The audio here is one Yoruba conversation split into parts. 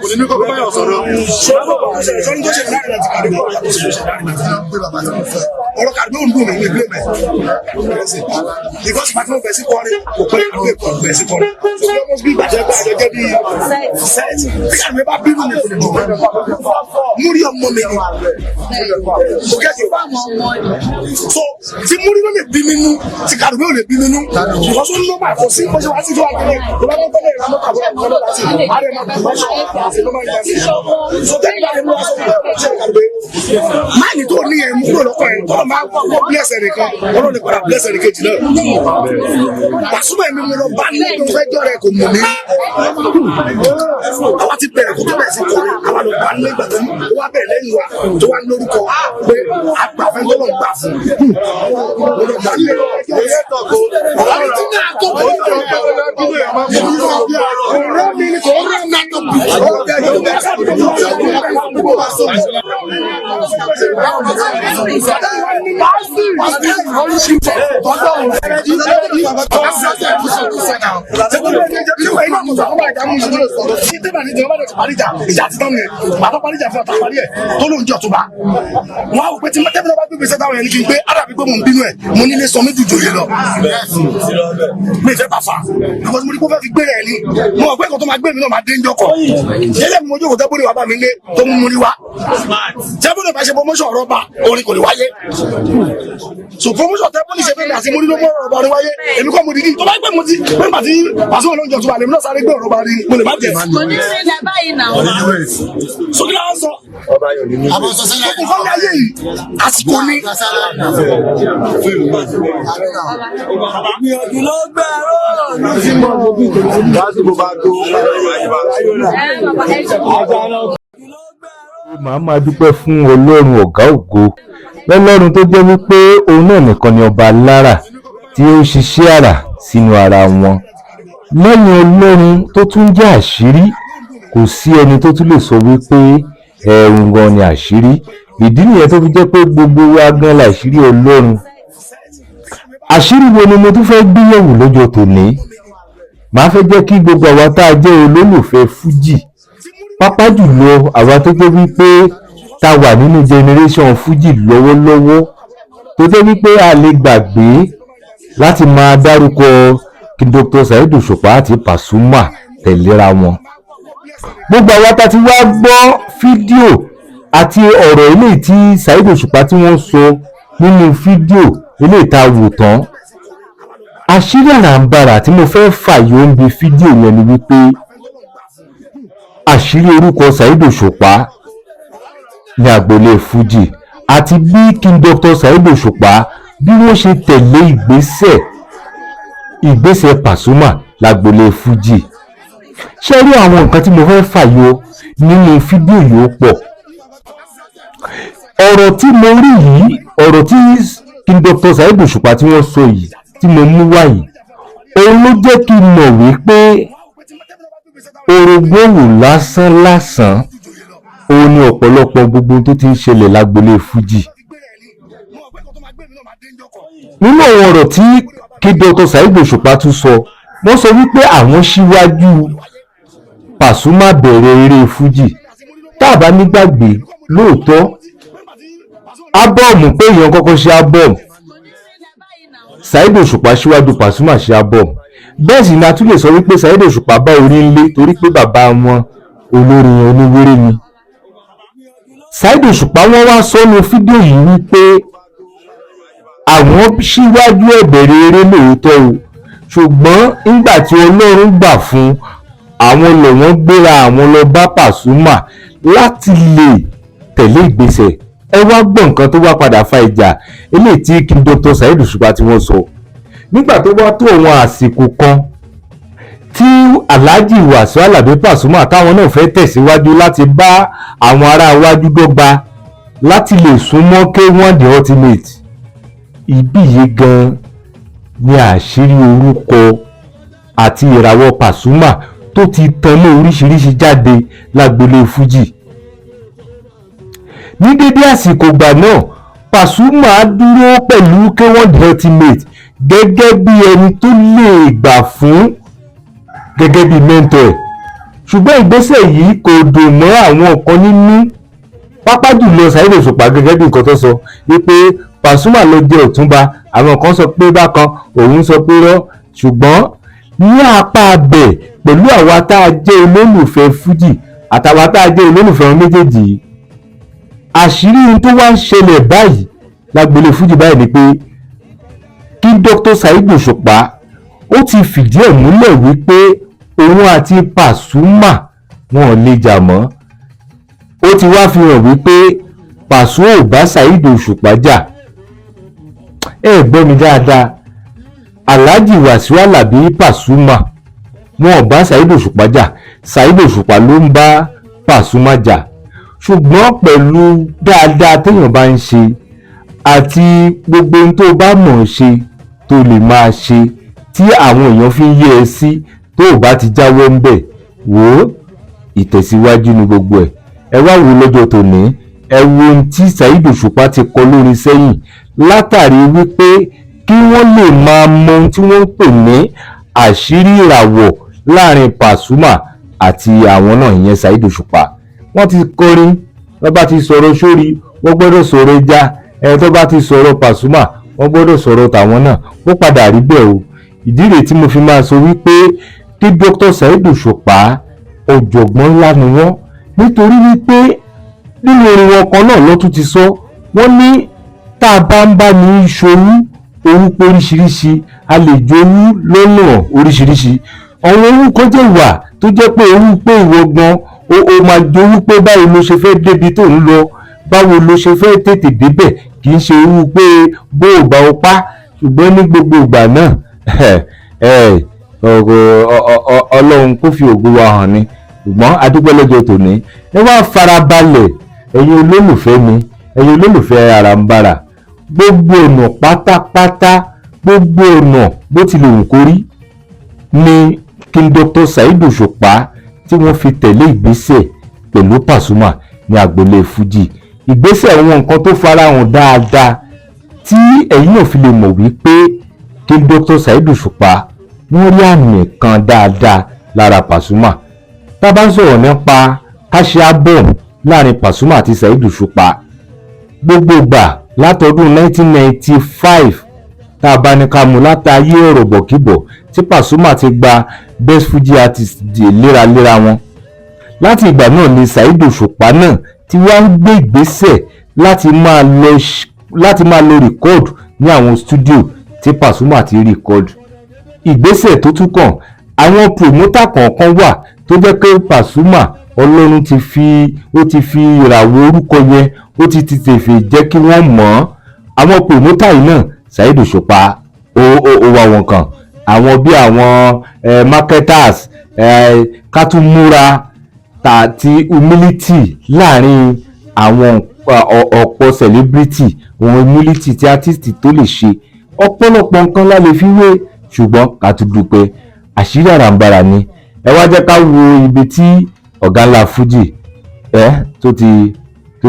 Kò ní ní kọ́kọ́ báyọ̀ sọ̀rọ̀. Sọ́ni tó ṣe láàrin àti Kàdúgbò yàtọ̀ sí tó ṣe láàrin àti ọ̀rọ̀ Kàdúgbò ń dùn mí ní blame ẹ̀ because pàtó bẹ̀ sí kọrin, kò pẹ́ Kàdúgbò kò bẹ̀ sí kọrin, so bí almost bí ìgbàjẹ́ pé àjọ jẹ́ bí set. Bí Kàdúgbò bá bínú mi, kò lè dùn múrí ọmọ mi ni kò kẹ́sì. So tí múrí ló lè bí mi nú, tí Kàdúgbò ò lè bí mi nú because ó ń lọ́mọ kò sí bó ṣe wá sí tó wà tẹ́lẹ̀ tó bá wọ́n tẹ́lẹ̀ ìrànlọ́ kàbọ̀ ọ̀dọ́ láti àárẹ̀ máa dùn lọ́sọ̀ àti ló máa ń gbà sí. So tẹ́lẹ̀ bá lè mú aṣọ ìgbà ṣe Kàdúgbò máàlì tó ní ẹ̀ mú kúrò lọ́kọ̀ ẹ̀ tọ́lọ̀ máa kọ́ bless ẹnìkan, ọlọ́run ní padà bless ẹnìkejì náà. Pasuma, ẹ̀mí mo lọ bá ní tó fẹ́ jọ́ rẹ̀, kò mọ̀ mí. Àwa ti bẹ̀rẹ̀ kó tó bẹ̀rẹ̀ sí kọrin. Àwa lọ bá ní ìgbà tó wá bẹ̀rẹ̀ lẹ́yìn wa, tó wá lórúkọ pé àgbàfẹ́ tó lọ gbà fún mo lọ bá ní. Ọ̀rọ̀ mi ni kò rán mi. Wọ́n á wò pé tí tẹ́bí náà bá gbégbé sẹ́ta wọn yẹn ní kí n gbé ádàbí pé mò ń bínú ẹ̀, mo nílé sọ mí jùjò yé lọ. Mi fẹ́ bá fà because mo ní kó fẹ́ fi gbé rẹ̀ ni. Mo mọ̀ pé nǹkan tó máa gbé mi náà máa dé ń jọkọ̀. Jẹ́jẹ́ mi mo jókòó tẹ́bí wà bá mi lé tó mú mi rí wá. Tẹ́bí náà bá ṣe promotion ọ̀rọ̀ bá orin kò lè wáyé. So promotion tẹ́bí ní ṣe fẹ́ mi àti mo ní ló mú ọ̀rọ̀ bá orin wáyé. Èmi kọ́ mo dìdí tó bá gbé mo ti pé nígbà tí Pasuma ló ń jọ tó wà lèmi náà sáré gbé ọ̀rọ̀ bá rí mo lè má jẹ. Kò ní rí ilẹ̀ báyìí náà. So kí ló ń sọ? Gbogbo nǹkan ní ayé yìí, àsìkò ni. Ìgbìyànjú ló gbẹ̀rọ. Lásìkò bá tó. Ẹ bàbá ẹ ṣe. Màá máa dúpẹ́ fún Ọlọ́run ọ̀gá ògo, lọ́lọ́run tó jẹ́ wípé òun náà nìkan ni ọba alára tí ó ń ṣiṣẹ́ àrà sínú ara wọn. Lẹ́yìn Ọlọ́run tó tún jẹ́ àṣírí, kò sí ẹni tó tún lè sọ wípé ẹ̀rùn gan ni àṣírí. Ìdí nìyẹn tó fi jẹ́ pé gbogbo wa gan làṣírí Ọlọ́run. Àṣírí wo ni mo tún fẹ́ gbéyẹ̀wò lọ́jọ́ tòní? Màá fẹ́ jẹ́ kí gbogbo àwa tá a jẹ́ olólùfẹ́ fújì, pápá jùlọ àwa tó jẹ́ wípé tá a wà nínú generation fújì lọ́wọ́lọ́wọ́, tó jẹ́ wípé a lè gbàgbé láti máa dárúkọ kí Dr. Saheed Òṣùpá àti Pasuma tẹ̀léra wọn. Gbogbo àwa tá a ti wá gbọ́ fídíò àti ọ̀rọ̀ eléyìí tí Saheed Òṣùpá tí wọ́n sọ nínú fídíò eléyìí tá a wò tán, àṣírí àràǹbarà tí mo fẹ́ fàyọ ń bi fídíò yẹn ni wípé àṣírí orúkọ Saheed Òṣùpá ní agboolé fújì àti bí King Dr. Saheed Òṣùpá bí wọ́n ṣe tẹ̀lé ìgbésẹ̀ Pasuma lágboolé fújì. Ṣé rí àwọn nǹkan tí mo fẹ́ fàyọ nínú fídíò yìí, ó pọ̀. Ọ̀rọ̀ tí mo rí yìí, ọ̀rọ̀ tí King Dr. Saheed Òṣùpá tí wọ́n sọ yìí tí mo mú wá yìí, òun ló jẹ́ kí n mọ̀ wípé orogún lásán lásán òun ni ọ̀pọ̀lọpọ̀ gbogbo tó ti ń ṣẹlẹ̀ lágboolé fújì. Nínú àwọn ọ̀rọ̀ tí King Dr. Saheed Òṣùpá tún sọ, wọ́n sọ wípé àwọn síwájú Pasuma bẹ̀rẹ̀ eré fújì. Tá a bá nígbàgbé lóòótọ́, album pé èèyàn kọ́kọ́ ṣe album, Saheed Òṣùpá síwájú Pasuma ṣe album. Bẹ́ẹ̀ sì ni a tún lè sọ wípé Saheed Òṣùpá bá orin ńlé torí pé bàbá wọn olórin oníwéré ni Saheed Òṣùpá. Wọ́n wá sọnù fídíò yìí wípé àwọn síwájú ẹ̀bẹ̀rẹ̀ eré lóòótọ́ o, ṣùgbọ́n nígbà tí Ọlọ́run gbà fún àwọn lọ́wọ́n gbéra àwọn lọ bá Pasuma láti lè tẹ̀lé ìgbésẹ̀. Ẹ wá gbọ́ nǹkan tó wá padà fa ìjà eléyìí tí King Dr. Saheed Òṣùpá tí wọ́n sọ. Nígbà tó wá tó àwọn àsìkò kan tí Alhaji Wasiu Alabi Pasuma táwọn náà fẹ́ tẹ̀síwájú láti bá àwọn ará iwájú dọ́gba, láti lè súnmọ́ K1 The Ultimate, ibí yìí gan ni àṣírí orúkọ àti ìràwọ̀ Pasuma tó ti tan mọ́ oríṣiríṣi jáde lágboolé fújì. Ní dédé àsìkò ìgbà náà, Pasuma dúró pẹ̀lú K1 The Ultimate gẹ́gẹ́ bí ẹni tó lè gbà fún gẹ́gẹ́ bí mentor ẹ̀. Ṣùgbọ́n ìgbésẹ̀ yìí kò dùn mọ́ àwọn kan nínú, pápá jùlọ Saheed Òṣùpá, gẹ́gẹ́ bí nǹkan tó sọ wípé Pasuma ló jẹ́ ọ̀túnba. Àwọn kan sọ pé bákan, òun sọ pé rọ́. Ṣùgbọ́n ní apá abẹ, pẹ̀lú àwa tá a jẹ́ olólùfẹ́ fújì àtàwa tá a jẹ́ olólùfẹ́ wọn méjèèjì yìí, àṣírí ohun tó wá ń ṣẹlẹ̀ báyìí lágbolé fújì báyìí ni pé kí Dr. Saheed Òṣùpá ó ti fìdí ẹ̀ múlẹ̀ wípé òun àti Pasuma wọn ò lè jà mọ́. Ó ti wá fi hàn wípé Pasuma ò bá Saheed Òṣùpá jà. Ẹ gbọ́ mi dáadáa, Alhaji Wasiu Alabi Pasuma, wọn ò bá Saheed Òṣùpá jà, Saheed Òṣùpá ló ń bá Pasuma jà. Ṣùgbọ́n pẹ̀lú dáadáa téèyàn bá ń ṣe àti gbogbo ohun tó bá mọ̀ ọ́n ṣe tó lè máa ṣe tí àwọn èèyàn fi ń yé ẹ sí, tó o bá ti jáwọ́ ń bẹ̀, wò ó, ìtẹ̀síwájú ni gbogbo ẹ̀. Ẹ wá wò lọ́jọ́ tòní, ẹ wo ohun tí Saheed Òṣùpá ti kọ lórin sẹ́yìn látàrí wípé kí wọ́n lè máa mọ ohun tí wọ́n ń pè ní àṣírí ìràwọ̀ láàrin Pasuma àti àwọn náà, ìyẹn Saheed Òṣùpá. Wọ́n ti kọrin, wọ́n bá ti sọ̀rọ̀ sórí, wọ́n gbọ́dọ̀ sọ̀rọ̀ ẹja ẹ, tó bá ti sọ̀rọ̀ Pasuma, wọ́n gbọ́dọ̀ sọ̀rọ̀ tàwọn náà. Ó padà rí bẹ́ẹ̀ o. Ìdí rèé tí mo fi máa sọ wípé kí Dr. Saheed Òṣùpá, ọ̀jọ̀gbọ́n ńlá ni wọ́n, nítorí wípé nínú orin wọn kan náà ló tún ti sọ. Wọ́n ní tá a bá ń bá ní ṣòwú orúkọ oríṣiríṣi, a lè jowú lọ́nà oríṣiríṣi. Àwọn orúkọ jẹ́ wà tó jẹ́ pé owú pé ìwọ gan o máa jowú pé báwo ló ṣe fẹ́ débi tó ń lọ, báwo ló ṣe fẹ́ tètè débẹ̀, kì í ṣe owú pé bó o bá o pa. Ṣùgbọ́n ní gbogbo ìgbà náà, Ọlọ́run kó fi ògo wa hàn ni. Ṣùgbọ́n adúpẹ́ lọ́jọ́ tòní. Ẹ wá farabalẹ̀, ẹ̀yin olólùfẹ́ mi, ẹ̀yin olólùfẹ́ Àràǹbarà. Gbogbo ọ̀nà pátápátá, gbogbo ọ̀nà bó tilẹ̀ wù kó rí ni King Dr. Saheed Òṣùpá tí wọ́n fi tẹ̀lé ìgbésẹ̀ pẹ̀lú Pasuma ní agboolé fújì, ìgbésẹ̀ àwọn nǹkan tó farahàn dáadáa tí ẹ̀yin náà fi lè mọ̀ wípé King Dr. Saheed Òṣùpá, wọ́n rí àmì kan dáadáa lára Pasuma. Tá a bá ń sọ̀rọ̀ nípa káṣe album láàrin Pasuma àti Saheed Òṣùpá, gbogbo ìgbà látọdún 1995, tá a bá ní ká mú látàyé ọ̀rọ̀ bọ̀kíbọ̀ tí Pasuma ti gba Best Fuji Artist di léraléra wọn, láti ìgbà náà ni Saheed Òṣùpá náà ti wá ń gbé ìgbésẹ̀ láti máa lọ record ní àwọn studio tí Pasuma ti record. Ìgbésẹ̀ tó tún kàn, àwọn promoter kọ̀ọ̀kan wà tó jẹ́ pé Pasuma, Ọlọ́run ti fi, ó ti fi ìràwọ̀ orúkọ yẹn, ó ti tètè jẹ́ kí wọ́n mọ̀ ọ́n. Àwọn promoter yìí náà, Saheed Òṣùpá ó wá wọn kàn, àwọn bí àwọn marketers, ká tún múra àti humility láàrin àwọn ọ̀pọ̀ celebrity, òun humility tí artist tó lè ṣe ọ̀pọ̀lọpọ̀ nǹkan la lè fi wé. Ṣùgbọ́n ká tún dúpẹ́, àṣírí àràǹbarà ni. Ẹ wá jẹ́ ká wo ibi tí ọ̀gá ńlá fújì ẹ tó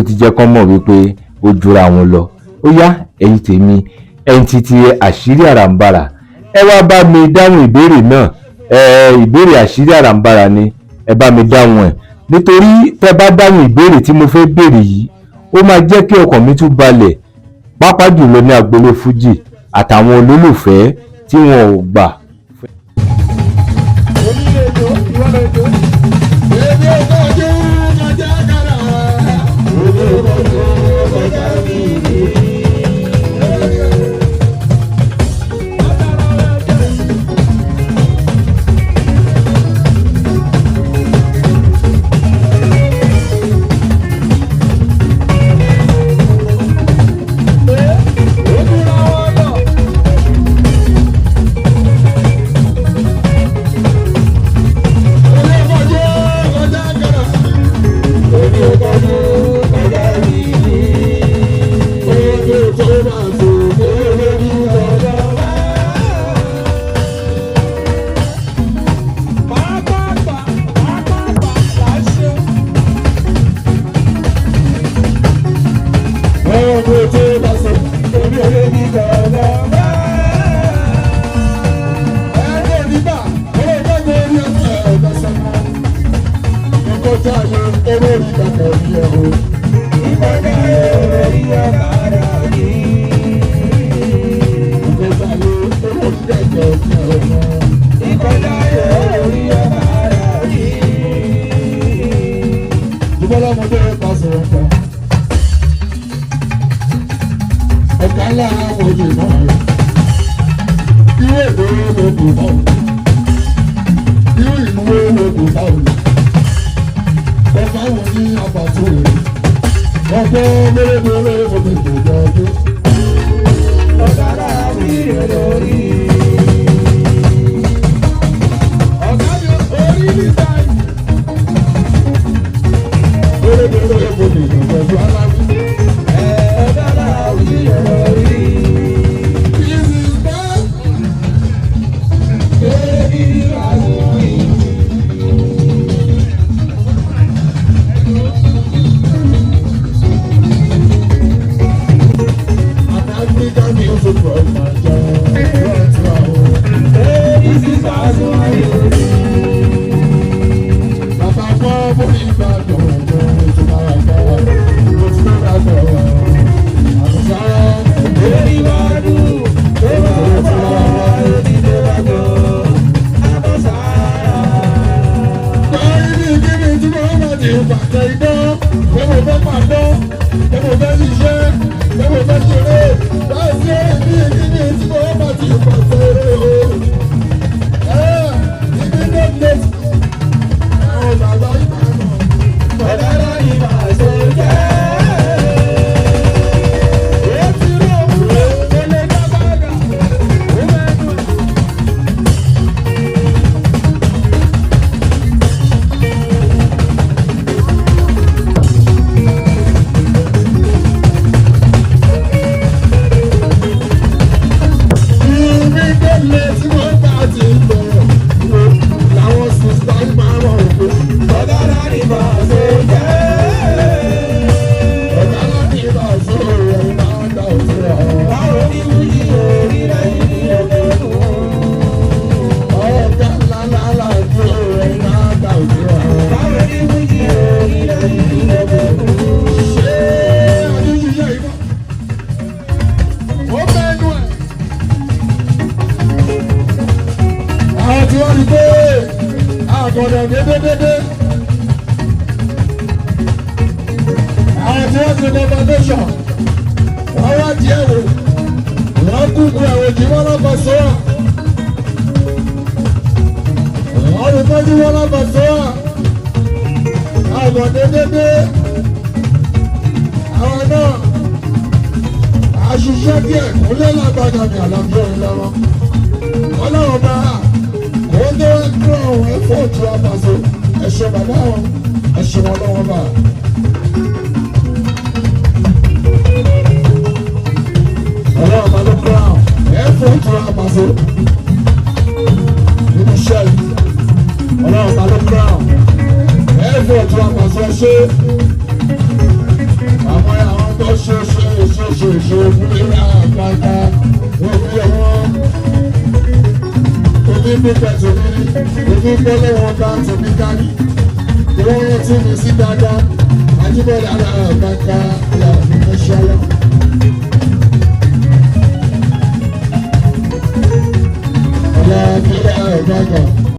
ti jẹ́ kán mọ̀ wípé ó jura wọn lọ. Ó yá, ẹ̀yin tèmi, ẹ̀yin títí àṣírí àràǹbarà, ẹ wá bá mi dáhùn ìbéèrè náà. Ẹ ìbéèrè àṣírí àràǹbarà ni, ẹ bá mi dáhùn ẹ̀, nítorí tẹ́ bá dáhùn ìbéèrè tí mo fẹ́ béèrè yìí, ó máa jẹ́ kí ọkàn mi tún balẹ̀, pàápàá jùlọ ní agboolé fújì àtàwọn olólùfẹ́ tí wọn ò gbà. Èmi ò kọjú kọjá kára. Èmi ò kọjú kọjá kiri. Ó dúró wọn lọ. sáyé owó orí kàkẹ́ ní ẹ̀ o. Ìkọjá orí ọ̀kadà ní. Ìkọjá sáyé owó orí kàkẹ́ ní ẹ̀ o. Ìkọjá orí ọ̀kadà ní. Ìbọ́lá ọmọdé pàṣẹ ọ̀pá. Ọ̀gá ńlá àwọn òye náà rẹ̀. Irú èdè wo ló kò bá òun? Irú ìlú wo ló kò bá òun? Ọba wo ní àbàtò rẹ̀? Ọ̀pọ̀ mérèmérè mo ti kò jọ ọdún. Ọ̀gá mi orí ní táyì. Mérèmérè mo ti kò jọ ọdún aláwí. This is bad. An African music from Nigeria. Bàbá fọ́ bóyá ìbàdàn ọ̀dọ́ tó máa gbọ́, mo ti lọ́ra sọ̀rọ̀. Àbùsá báyìí ní kíni tí mo bá ti pàtẹ idán, pé mo fẹ́ pàdán, pé mo fẹ́ ṣiṣẹ́, pé mo fẹ́ ṣeré. Báyìí ní kíni tí mo bá ti pàtẹ eré o. Ẹ ibi ní late àwọn bàbá ìbàdàn. Ibi délé tí wọ́n bá ti bẹ̀rẹ̀ wo làwọn sista yìí máa rọ̀ òkú. Ọ̀gá láti bá sọ̀rọ̀ ẹ̀ máa ń dà òtún rẹ̀. Ọ̀gá ńlá ńlá dúró ẹ̀ máa ń dà òtún rẹ̀. Ṣé àdúgbò yìí mọ̀? Ó bẹ́ẹ̀ nù ẹ̀. Àwọn tí wọ́n rí pé àgọ̀dọ̀ dédédédé. Àwọn tí wọ́n ti convocation, wọ́n wá díẹ̀ wò, wọ́n kú ku ẹ̀wò tí wọ́n lọ́kọ̀ sọ́wọ́. Wọ́n rí pé tí wọ́n lọ́kọ̀ sọ́wọ́, àgọ̀dọ̀ dédédé. Àwọn náà, àṣìṣe díẹ̀ kúnlẹ̀ lágbàdàn ní àlàáfíà ìlọ́wọ́. Ọlọ́run bá kó tó wá kúrò àwọn ẹ̀fọ́ òtún àpàṣẹ ẹ̀ṣẹ̀ bàbá wọn ẹ̀ṣẹ̀ wọn lọ́wọ́ bá. Ọlọ́run bá ló kúrò àwọn ẹ̀fọ́ òtún àpàṣẹ nínú iṣẹ́ yìí. Ọlọ́run bá ló kúrò àwọn ẹ̀fọ́ òtún àpàṣẹ ṣe. Àwọn àwọn tó ṣe ṣe ṣe ṣe ṣe fún mi àgbàgbà wọ́n fi ọwọ́ omi pípẹ́ tòmí ní omi pọ́lẹ́ wọn bá tòmí kárí wọ́n rántí mi sí dáadáa Ajíbọ́lá ara àgbàkà ìyá mi fẹ́ ṣáyà. Ọ̀la kílẹ̀ àgbàkà.